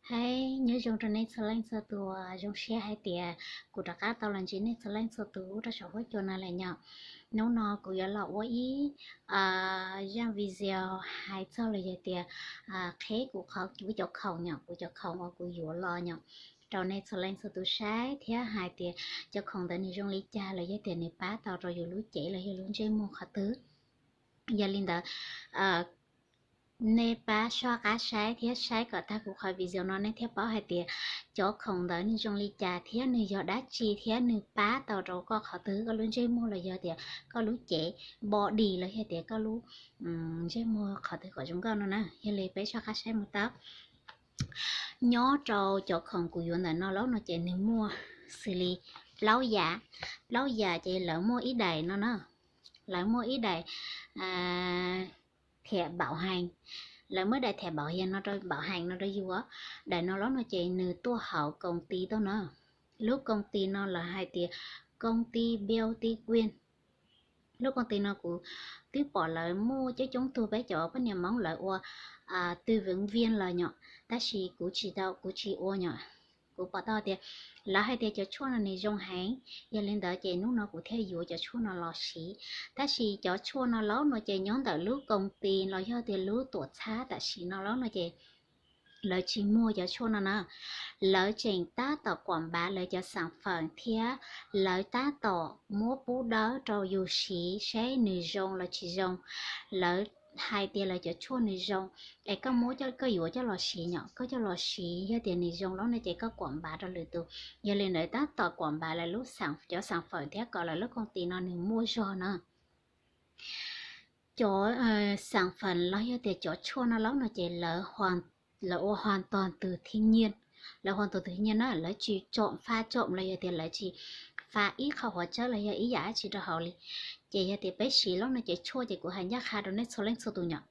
Hais nyob zoo rau nej txhua leej txhua tus, zoo siab hais tias kuv rov qab tau los ntsib nej txhua leej txhua tus rau saum huab cua no lawm nyom. Hnub no kuv yuav los ua ib zaj video hais txog los yog tias qheb kuv qhov kuv cov khoom nyom, kuv cov khoom uas kuv yuav los nyom rau nej txhua leej txhua tus saib thiab hais tias cov khoom ntawd nws zoo li cas los yog tias nws pab tau rau yus lub cev los yog lub ntsej muag qhov twg. Yog li ntawd, nej pab soj qab saib thiab saib kom tag kuv qhov video no nej thiaj paub hais tias cov khoom ntawd nws zoo li cas thiab nws yog dab tsi thiab nws pab tau rau koj qhov twg, koj lub ntsej muag los yog tias koj lub cev body los yog tias koj lub ntsej muag qhov twg kom zoo nkauj no na. Yog li peb soj qab saib mus tau. Nyob rau cov khoom kuv yuav ntawm no lauj no ces nws muaj xws li plaub yam, plaub yam ces lawv muaj ib daim no na, lawv muaj ib daim thiam npau hees, lawv muaj daim thiam npau hees no rau, npau hees no rau yus. Daim no lauj no ces nws tuaj hauv koom ti tuaj na. Lub koom ti no lawv hais tias koom ti Beauty Queen. Lub koom ti no kuv twb pom lawv muaj coob coob tug peb cov poj niam Hmoob lawv ua tư vấn viên los nyom, tab sis kuv tsis tau, kuv tsis ua nyom. Kuv pom tau tias lawv hais tias cov tshuaj no nws zoo heev, yog li ntawd ces hnub no kuv thiaj yuav cov tshuaj no los siv. Tab sis cov tshuaj no lauj no ces nyob ntawm lub koom ti los yog tias lub tuam txhab tam sim no lauj no ces lawv tsis muag cov tshuaj no na. Lawv tseem tab tom quảng bá lawv cov sản phẩm thiab lawv tab tom muab pub dawb rau yus siv seb nws zoo los tsis zoo. Lawv hais tias lawv cov tshuaj nws zoo, es koj muab, koj yuav coj los siv nyom, koj coj los siv yog tias nws zoo lauj no ces koj quảng bá rau lwm tus. Yog li ntawd tab tom quảng bá lawv lub, cov sản phẩm thiab kom lawv lub koom ti no nws muaj zog na. Cov sản phẩm los yog tias cov tshuaj no lauj no ces lawv ua hoàn toàn từ thiên nhiên. Lawv hoàn toàn từ thiên nhiên na, lawv tsis trộn, pha trộn los yog tias lawv tsis pha ib qho hóa chất los yog ib yam dab tsi rau hauv li. Ces yog tias peb siv lauj no ces tshuaj ces kuv hais ncaj qha rau nej txhua leej txhua tus nyom.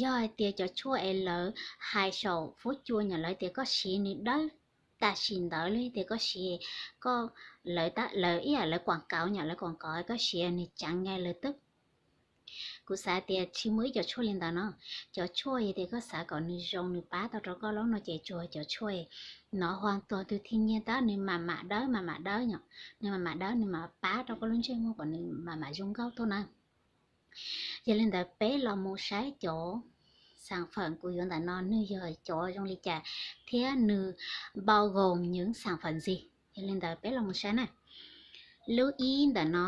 Yog hais tias cov tshuaj es lawv hais saum huab cua nyom, lawv tias koj siv nws dawb tam sim ntawd los yog tias koj siv, koj, lawv ib yam lawv quảng cáo nyom, lawv quảng cáo koj siv nws ceev ngay lập tức. Kuv xav tias tsis muaj ib co tshuaj li ntawd no. Cov tshuaj yog tias koj xav kom nws zoo nws pab tau rau koj lauj no ces tsuas cov tshuaj no hoàn toàn từ thiên nhiên tab nws mam mam dawb mam mam dawb nyom, nws mam mam dawb nws mam pab rau koj lub ntsej muag kom nws mam mam zoo nkauj tuaj na. Yog li ntawd peb los mus saib cov sản phẩm kuv yuav ntawm no nws yog cov zoo li cas thiab nws bao gồm những sản phẩm gì. Yog li ntawd peb los mus saib na. Lub ib ntawm no,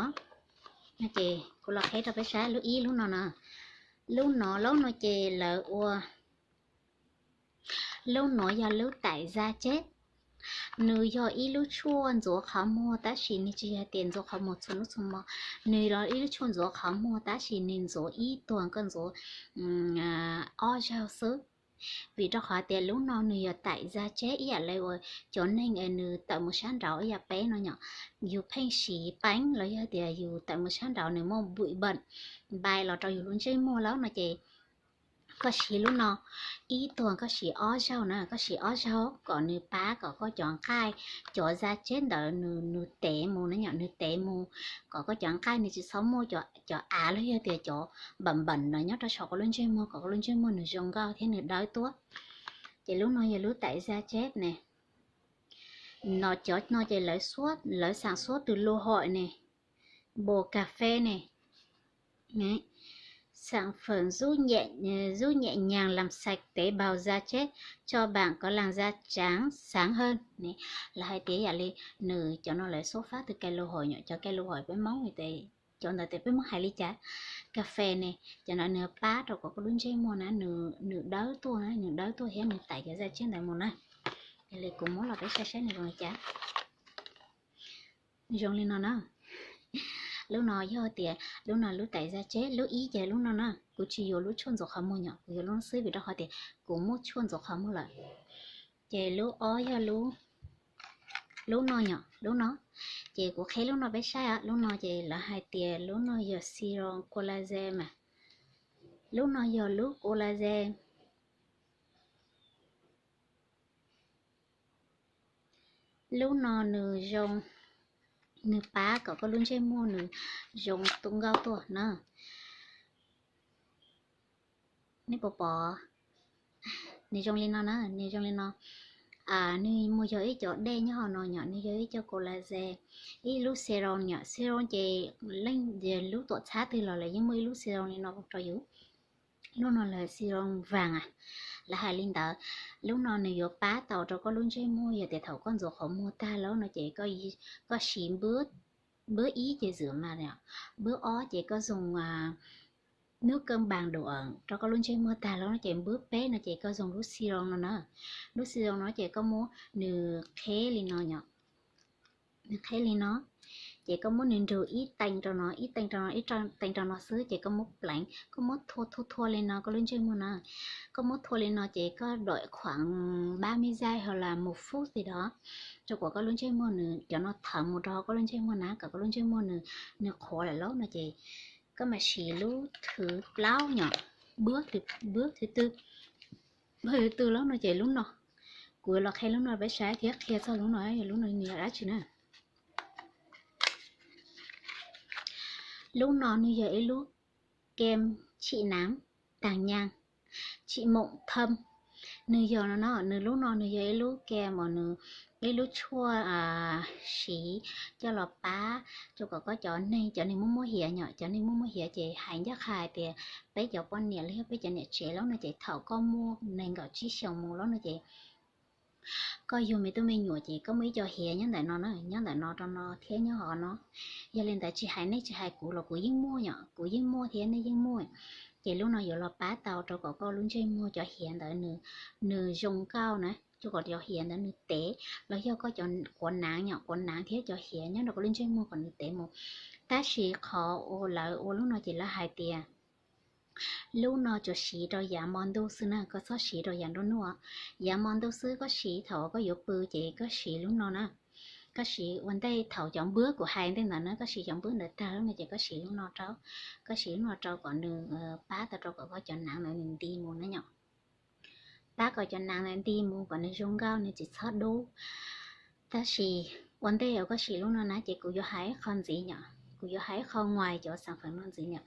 ces kuv los qheb rau peb saib lub ib lub no no. Lub no lauj no ces lawv ua, lub no yog lub tẩy da chết. Nws yog ib lub tshuaj ntxuav qhov muag tab sis nws tsis yog tias ntxuav qhov muag txhua hnub txhua hmo. Nws los ib lub tshuaj ntxuav qhov muag tab sis nws ntxuav ib tuag koj ntxuav ob zaug xwb. Vim rau qhov tias lub no nws yog tẩy da chết ib yam li uas cov neeg es nws tawm mus sab nraud ib yam peb no nyom, yus pheej siv peev los yog tias yus tawm mus sab nraud nws muaj bụi bẩn npai los rau yus lub ntsej muag lauj no ces koj siv lub no ib tuag koj siv ob zaug na, koj siv ob zaug kom nws pab kom koj cov nqaij, cov da chết ntawd nws tev mus na nyom, nws tev mus kom koj cov nqaij nws tsis txhob muaj cov av los yog tias cov bẩn bẩn no nyob rau saum koj lub ntsej muag kom koj lub ntsej muag nws zoo nkauj thiab nws dawb tuaj. Ces lub no yog lub tẩy da chết ne. No cov no ces lawv, lawv sản xuất từ lô hội ne, bồ cà phê ne. Sản phẩm giúp nhẹ, giúp nhẹ nhàng làm sạch tế bào da chết, cho bạn có làn da trắng sáng hơn. Lawv hais tias yam li nws cov no lawv xuất phát từ cây lô hội nyom, cov cây lô hội peb Hmoob, cov ntawd tias peb Hmoob hais li cas, cà phê ne, cov ntawd nws pab rau kom koj lub ntsej muag na nws dawb tuaj, nws dawb tuaj thiab nws tẩy cov da chết ntawd mus na. Yog li kuv muab los peb saib saib nws zoo li cas. Zoo li no na. Lub no yog tias lub no lub tẩy da chết, lub ib ces lub no na, kuv tsis yuav lub tshuaj ntxuav qhov muag nyom, kuv yuav lub no xwb vim rau qhov tias kuv muaj tshuaj ntxuav qhov muag lawm. Ces lub ob yog lub no nyom, lub no. Ces kuv qheb lub no peb saib, lub no ces lawv hais tias lub no yog siro collagen mas. Lub no yog lub collagen. Lub no nws zoo, nws pab kom koj lub ntsej muag nws zoo tu nkauj tuaj na. Nej puas pom? Nws zoo li no na, nws zoo li no. Nws mus yog ib co dej nyob hauv no yom, nws yog ib co collagen, ib lub serum yom. Serum ces leej lub tuam txhab twg los lawv yeej muaj ib lub serum li no rau yus. Lub no lawv serum vàng a, lawv hais li ntawd. Lub no nws yuav pab tau rau koj lub ntsej muag yog tias thaum koj ntxuav qhov muag tag lawm no ces koj siv npwb ib ces zwm mas, npwb ob ces koj zoo nub kawj npas du rau koj lub ntsej muag tag lawm no ces npwb peb no ces koj zoo lub serum no na. Lub serum no ces koj muab nws qheb li no yom, nws qheb li no, ces koj muab nws nrug ib tee rau no, ib tee rau no, ib tee rau no xwb ces koj muab pleev, koj muab thua thua thua li no koj lub ntsej muag na. Koj muab thua li no ces koj đợi khoảng ba mươi giây hoặc là một phút gì đó rau kom koj lub ntsej muag nws, cov no thấm mus rau koj lub ntsej muag na, kom koj lub ntsej muag nws qhuav lawm lawm no ces koj mam siv lub thứ plaub yom, bước thứ tư, bước thứ tư lawm no ces lub no, kuv yuav los qhia lub no peb saib thiab qhia txog lub no yog lub no nws yog dab tsi na. Lub no nws yog ib lub kem trị nám, tàn nhang, trị mụn thâm. Nws yog no no, nws lub no nws yog ib lub kem uas nws, ib lub tshuaj siv coj los pab rau kom koj cov neeg, cov neeg muaj muaj hiav yom, cov neeg muaj muaj hiav ces hais ncaj qha hais tias peb cov poj niam los yog peb cov niam tsev lawm no ces thaum koj muaj nees nkaum tsib xyoos mus lawm no ces koj yug me tub me nyuam ces koj muaj ib co hiav nyob ntawm no na, nyob ntawm no rau no thiab nyob hauv no. Yog li ntawd tsis hais nej tsis hais kuv los kuv yeej muaj yom, kuv yeej muaj thiab nej yeej muaj. Ces lub no yuav los pab tau rau kom koj lub ntsej muag cov hiav ntawd nws zoo nkauj na, rau kom cov hiav ntawd nws tev, los yog koj cov quav naav yom, quav naav thiab cov hiav nyob rau koj lub ntsej muag kom nws tev mus. Tab sis qhov uas lawv ua lub no ces lawv hais tias lub no tsuas siv rau yav hmo ntuj xwb na, koj txhob siv rau yav nruab hnub. Yav hmo ntuj xwb koj siv thaum koj yuav pw ces koj siv lub no na. Koj siv ua ntej thaum cov npwb kuv hais ntej ntawd na, koj siv cov npwb ntawd tag lawm no ces koj siv lub no rau, koj siv lub no rau kom nws pab tau rau kom koj cov naav ntawd nws nti mus na yom. Pab kom cov naav ntawd nti mus kom nws zoo nkauj nws tsis txhob dub. Tab sis ua ntej uas koj siv lub no na ces kuv yuav hais ib qho ntxiv yom, kuv yuav hais ib qho ngoài cov sản phẩm no ntxiv yom.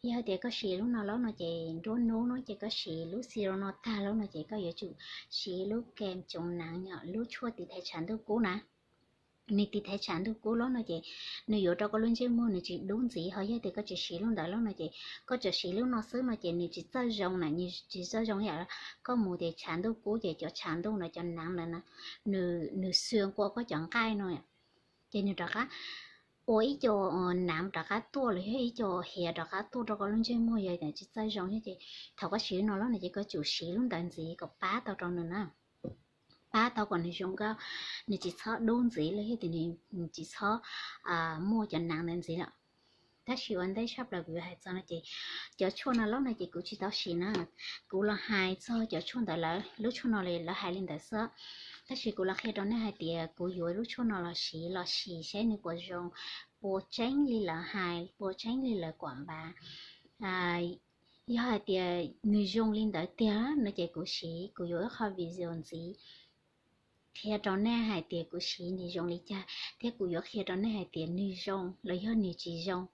Yog tias koj siv lub no lawm no ces nruab hnub no ces koj siv lub serum no tag lawm no ces koj yuav tsum siv lub kem chống nắng yom, lub tshuaj tiv thaiv tshav ntuj kub na. Nws tiv thaiv tshav ntuj kub lawm no ces nws yuav rau koj lub ntsej muag nws tsis dub ntxiv, ho yog tias koj tsis siv lub ntawd lawm no ces koj tsuas siv lub no xwb no ces nws tsis txawj zoo na, nws tsis txawj zoo yam koj mus ces tshav ntuj kub ces cov tshav ntuj no cov naav ntawd na, nws xua qua koj cov nqaij no ces nws rov qab ua ib co naav rov qab tuaj los yog ib co hiav rov qab tuaj rau koj lub ntsej muag, yog tias tsis txawj zoo thiab ces thaum koj siv lub no lawm no ces koj tsum siv lub ntawd ntxiv kom pab tau rau nws na, pab tau kom nws zoo nkauj, nws tsis txhob dub ntxiv los yog tias nws tsis txhob muaj cov naav ntawd ntxiv lawm. Tab sis ua ntej tshaj plaws kuv yuav hais txog no ces cov tshuaj no lawm no ces kuv tsis tau siv na. Kuv los hais txog cov tshuaj ntawd lawm, lub tshuaj no lawv hais li ntawd xwb. Tab sis kuv los qhia rau nej hais tias kuv yuav lub tshuaj no los siv los sis saib nws puas zoo, puas tseeb li lawv hais, puas tseeb li lawv quảng bá. Yog hais tias nws zoo li ntawd tiag no ces kuv siv, kuv yuav ib qho video ntxiv qhia rau nej hais tias kuv siv nws zoo li cas, thiab kuv yuav qhia rau nej hais tias nws zoo los yog nws tsis zoo,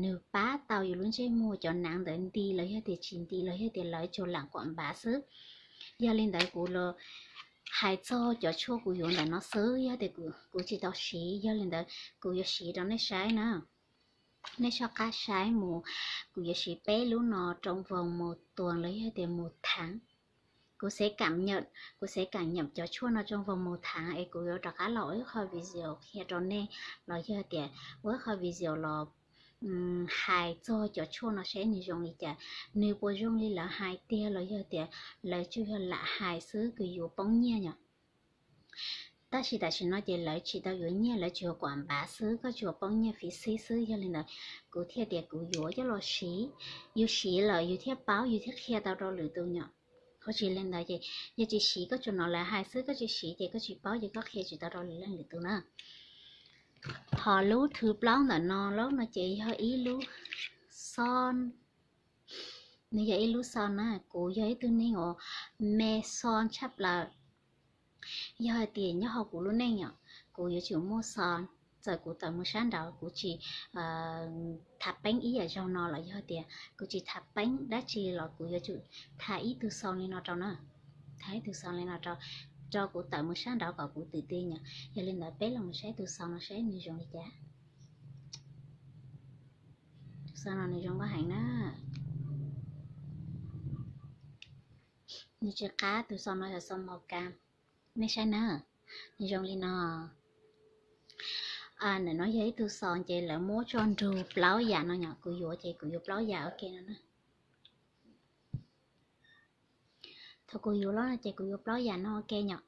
nws pab tau yus lub ntsej muag cov naav ntawd nti los yog tias tsis nti los yog tias lawv tsuas lam quảng bá xwb. Yog li ntawd kuv los hais txog cov tshuaj kuv yuav ntawm no xwb, yog tias kuv tsis tau siv, yog li ntawd kuv yuav siv rau nej saib na. Nej soj qab saib mus, kuv yuav siv peb lub no trong vòng một tuần los yog tias một tháng. Kuv sẽ cảm nhận, kuv sẽ cảm nhận cov tshuaj no trong vòng một tháng es kuv yuav rov qab los ua ib qho video qhia rau nej, los yog tias ua ib qho video los hais txog cov tshuaj no saib nws zoo li cas, nws puas zoo li lawv hais tiag los yog tias lawv tsuas yog lam hais xwb kws yuav poob nyiaj yom. Tab sis tam sim no ces lawv tsis tau yuav nyiaj, lawv tsuas yuav quảng bá xwb, koj tsuas poob nyiaj phí ship xwb. Yog li ntawd kuv thiaj tias kuv yuav coj los siv, yus siv lawm yus thiaj paub yus thiaj qhia tau rau lwm tus yom. Ho tsis li ntawd ces yog tsis siv koj tsuas hnov lawv hais xwb, koj tsis siv ces koj tsis paub ces koj qhia tsis tau rau lwm leej lwm tus na. Ho lub thứ plaub ntawm no lawm no ces yog ib lub xon, nws yog ib lub xon na. Kuv yog ib tug neeg uas me xon tshaj plaws. Yog hais tias nyob hauv kuv lub neej yom, kuv yuav tsum muaj xon txawm kuv tawm mus sab nraud kuv tsis tham peeb ib yam zaug no los yog tias kuv tsis tham peeb dab tsi los kuv yuav tsum tham ib tug xoo li no rau na. Tham ib tug xoo li no rau, rau kuv tawm mus sab nraud kom kuv twm ti nyom. Yog li ntawd peb los saib tus xoo no saib nws zoo li cas. Tus xoo no nws zoo nkauj heev na. Nws tsis qab, tus xoo no yog xoo màu cam. Nej saib na, nws zoo li no. Ntawm no yog ib tug xoo ces lawv muab tso nrug plaub yam no nyom, kuv yuav ces kuv yuav plaub yam ua ke no na. Thaum kuv yuav los no ces kuv yuav plaub yam no ua ke nyom.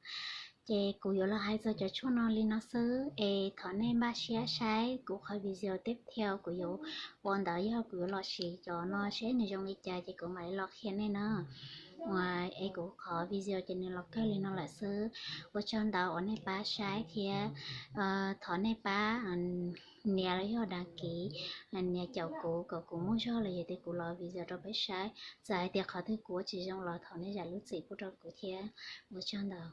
Ces kuv yuav los hais txog cov tshuaj no li no xwb es thov nej npaj siab saib kuv qhov video tiếp theo kuv yuav ua ntawd, yog kuv yuav los siv cov no seb nws zoo li cas ces kuv mam li los qhia nej na. Es kuv qhov video ces nws los kawg li no lawm xwb. Ua tsaug ntau uas nej pab saib thiab thov nej pab nias los yog đăng ký, nias caum kuv kom kuv muaj zog los yog tias kuv los video rau peb saib. Txawm hais tias qhov twg kuv ua tsis zoo los thov nej zam lub txim pub rau kuv thiab. Ua tsaug ntau.